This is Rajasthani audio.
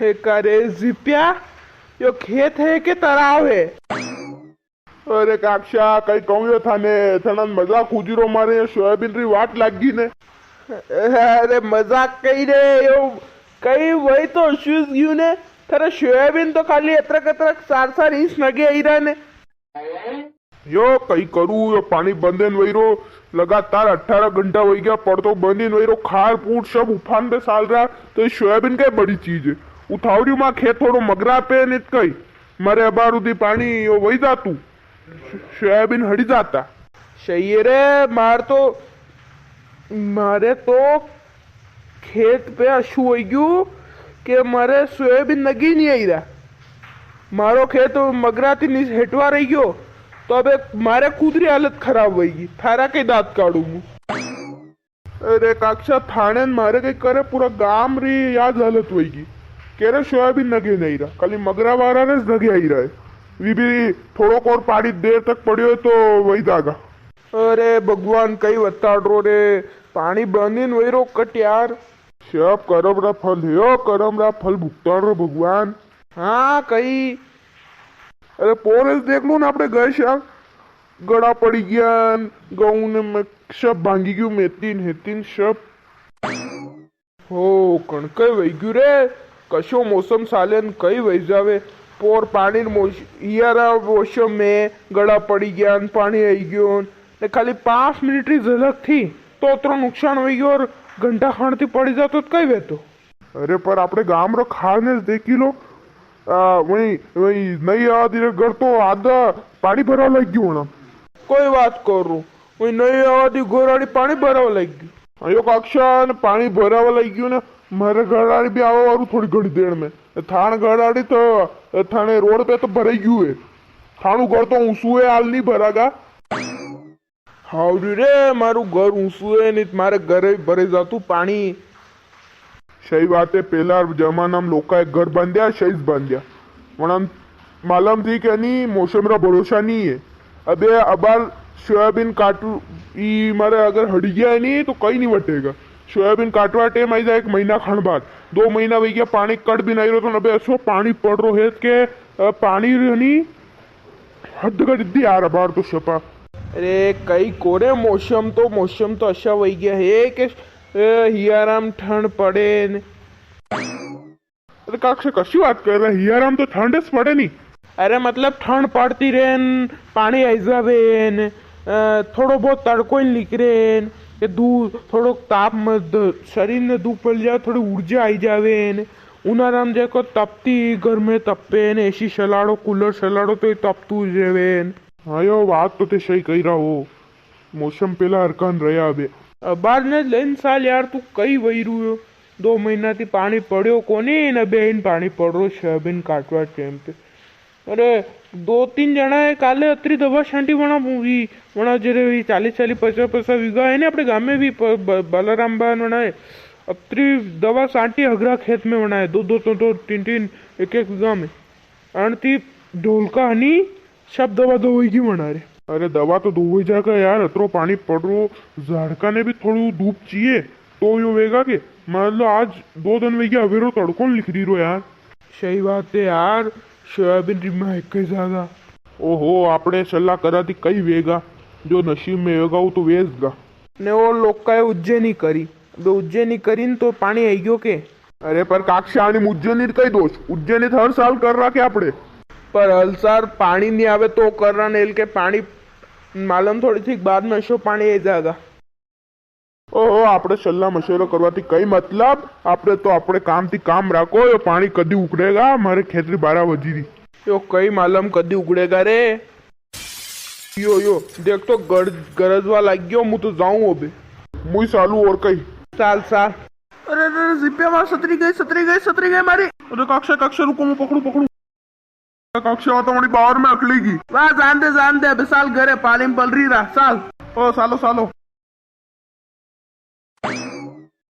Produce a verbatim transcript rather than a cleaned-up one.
हे का रे जिप्या, यो खेत है के तराव है? अरे काक्षा, कई कहूँ यो थाने, थनन मजाक हुजी रो, मारे यहाँ सोयाबीन री वाट लाग गई ने। अरे मजाक कई रे, यो कई वही तो सूज गयू ने। थारे सोयाबीन तो खाली अतरक अतरक चार चार इंच नगे आई रहा ने। यो कई करू, यो पानी बंद नी वई रो, लगातार अठारह घंटा वई गया, पड़तो बंद नी वई रो, खार पूर सब उफान पे साल रहा, तो ये सोयाबीन कई बड़ी चीज है। उठावरी माँ खेत थोड़ो मगरा पे नित कई, मारे अबार उदी पानी यो वई जातू, सोयाबीन हड़ी जाता। सही है रे, मार तो, मारे तो खेत पे अशु हो गयू के मारे सोयाबीन नगी नी आई रहा। मारो खेत मगरा थी नीस हेटवा रही गयो, तो अबे मारे खुद री हालत खराब होगी, थारा के दांत काढ़ू हूँ। अरे काक्षा, थाने न मारे कई करे, पूरा गाम री याज हालत होगी। केरे सोयाबीन नगे नी रहा, खाली मगरा वारा रे नगे आई रहा है। वी भी थोड़ो और पानी देर तक पड़ियो है तो वही जागा। अरे भगवान, कई वताड़ रो रे, पानी बंद नी वई रो कट यार। सब करम रा फल है, ओ करम रा फल भुगताड़ रो भगवान। हाँ, कई। अरे पोरेस देख लो ना, आपणे गए साल गड़ा पड़ी गया, गऊं ने में सब भांगी गयू, मेथी ने हेती ने सब। हो, कणकई वई गयू रे, कशो मौसम साले न कई वई जावे। पोर पानी न मौस-, हियारा मौसम में गड़ा पड़ी गया न पानी आई गयो न, ने खाली पाँच मिनट री झलक थी, तो अतरो नुकसान वई गयो, और घंटा खान थी पड़ी जातो तो कई वेतो। अरे पर आपणे गाम रो खाल ने देखी लो, आ, वही, वही नई आदि रे घर तो आधा पानी भरा लग गयो होना। कोई बात करू, वही नई आदि घर आड़ी पानी भरावा लग गयो। अयो काक्षा, ने पानी भरावा लग गयो ने, मारे घर आड़ी भी आवा वारू थोड़ी घणी देर में। थान घर आड़ी तो, थाने रोड पे तो भराई गयो है। थानू घर तो ऊंसू है, हाल नी भरागा। हावरी रे, मारू घर ऊंसू है, नी तो मारे घरे भरे जातू पानी। सही बात है, पेला जमाना में लोका एक घर बांध्या, सही बांध्या। वणा मालूम थी के नी, मौसम रा भरोसा नी है। अबे अबार सोयाबीन काटू, ई मारे अगर हड़ी गया है नी, तो कई नी वटेगा। सोयाबीन काटवा टेम आई जाए एक महीना खण बाद, दो महीना वई गया, पानी कट भी नी रो, तो अबे असो पानी पड़ रो है के, अ, पानी रे नी, हद कर दी यार, अबार तो सपा। अरे, कई कोरे मौसम तो, मौसम तो अशा वई गया है के, ए, हियाराम ठंड पड़े न। अरे काक्षा, कशी बात कर रहा है? हियाराम तो ठंड स पड़े नी। अरे, मतलब ठंड पड़ती रहे न, पानी आई जावे न, अ, थोड़ो बहुत तड़को ही निकरे न, ये दू, थोड़ो ताप में द-, शरीर ने धूप पड़ जावे, थोड़ी ऊर्जा आई जावे न। उनारा में देखो तपती गर्मी तपे ने, एसी चलाड़ो, कूलर चलाड़ो तो ये तपतू ज रेवे ने। हाँ, यो बात तो थे सही कही रहा हो, मौसम पेला हरकान रह्या अबे। अबार ने लेन साल यार, तू कई वही रू हो, दो महीना थी पानी पड़्यो कोनी, ने अबे इन पानी पड़ रो सोयाबीन काटवा टेम पे। अरे, दो तीन जणा है, काले अतरी दवा छांटी वणा, वी, वणा जरे वी चालीस चालीस, पचास पचास वीघा है ने, अपने गाम में भी प-, ब-, बालाराम बा ने वणा है। अतरी दवा छांटी हगरा खेत में वणा है, दो, दो, दो, दो, तीन, तीन, एक, एक वीघा में। अणती ढोलका हनी, सब दवा धोई की वणा रे। अरे, दवा तो धोई जागा यार, अतरो पानी पड़ रो, झाड़का ने भी थोड़ी धूप चाहिए। तो यो वेगा के, मान लो आज दो दिन वेग्या, अवेरो तड़को नी निकरी रो यार। सही बात है यार, सोयाबीन री महक के ज्यादा। ओहो, आपणे सलाह करा थी कई वेगा, जो नसीब में वेगा वो तो वेजगा। ने और लोग का उज्जैनी करी, अबे उज्जैनी करी न तो पानी आई गयो के? अरे पर काक्षा, आनी उज्जैनी कई दोष, उज्जैनी तो हर साल कर रहा के आपणे। पर हर साल पानी नी आवे तो कर रहा ने, एल के पानी मालूम थोड़ी थी बाद में असो पानी आई जागा। ओहो, आपणे सलाह मशवरो करवा थी कई मतलब, आपणे तो आपणे काम थी काम राखो। यो पानी कदी उकड़ेगा, मारे खेत री बारह बजी री। यो कई मालूम कदी उकड़ेगा रे। यो, यो, देख तो गर-, गरजवा लाग गयो, मु तो जाऊं अबे। मुई सालू और कई। साल, साल। अरे, अरे, अरे, जिप्या मार, सतरी गई, सतरी गई, सतरी गई मारी। अरे काक्षा, काक्षा, रुको, मु पकड़ू, पकड़ू। काक्षा, वा तो मनी बावर में अकली गई। वाह, जान दे, जान दे, अबे साल घरे पानी में पल रही रहा, साल। ओ, सालो, सालो।